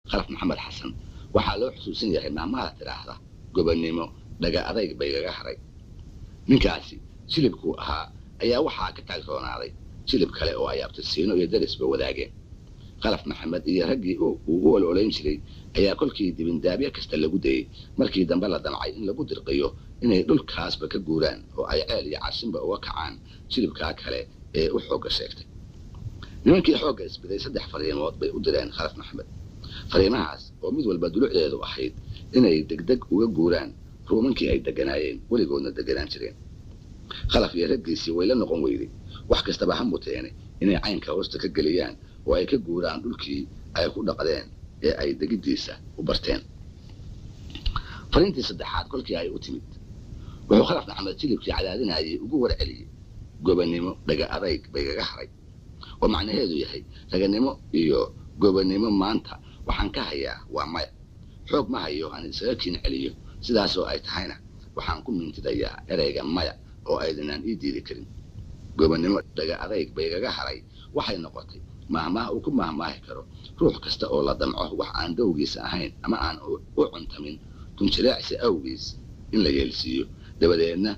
Khalaf Maxamed Xasan waxaa loo xusuusan yahay maahmaahda tidhaahda gobonnimo dhaga adayg baygaga haray. Ninkaasi jilibkuu ahaa ayaa waxaa ka taagroonaaday jilib kale oo ay abtirsiino iyo darisba wadaageen. Khalaf Maxamed iyo raggii uu u ololayn jiray ayaa kolkii dibindaabyo kasta lagu dayey markii dambe la damcay in lagu dirqiyo inay dhulkaasba ka guuraan oo ay ceel iyo casinba uga kacaan jilibkaa kale ee u xoogga sheegtay. Nimankii xoogga isbiday 3 fariimood bay u direen Khalaf Maxamed, fariimahaas oo mid walba dulucdeedu ahayd inay degdeg uga guuraan ruumankii ay deganaayeen weligoodna deganaan jireen. Khalaf iyo raggiisii way la noqon weyday wax kastaba ha muteene inay caynka hoosta ka geliyaan oo ay ka guuraan dhulkii ay ku dhaqdeen ee ay degiddiisa u barteen. Fariintii saddexaad kolkii ay u timid wuxuu Khalaf Maxamed jilibkii cadaadinayay ugu warceliyey gobonnimo dhaga adayg baygaga haray, oo macnaheedu yahay raganimo iyo gobonnimo maanta waxaan ka hayaa waa maya, xoog ma hayo aan isaga kiin celiyo, sidaasoo ay tahayna waxaan ku mintidayaa ereyga maya oo aydanaan ii diidi karin. Gobonnimo dhaga adayg baygaga haray waxay noqotay maahmaah uu ku maahmaahi karo ruux kasta oo la damco wax aan dowgiisa ahayn ama aan u cuntamin tunjileecsi awgiis in la yeelsiiyo, dabadeedna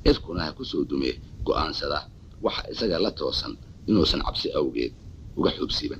cirkuna ha ku soo dumee go'aansada waxa isaga la toosan inuusan cabsi awgeed uga xuubsiiban.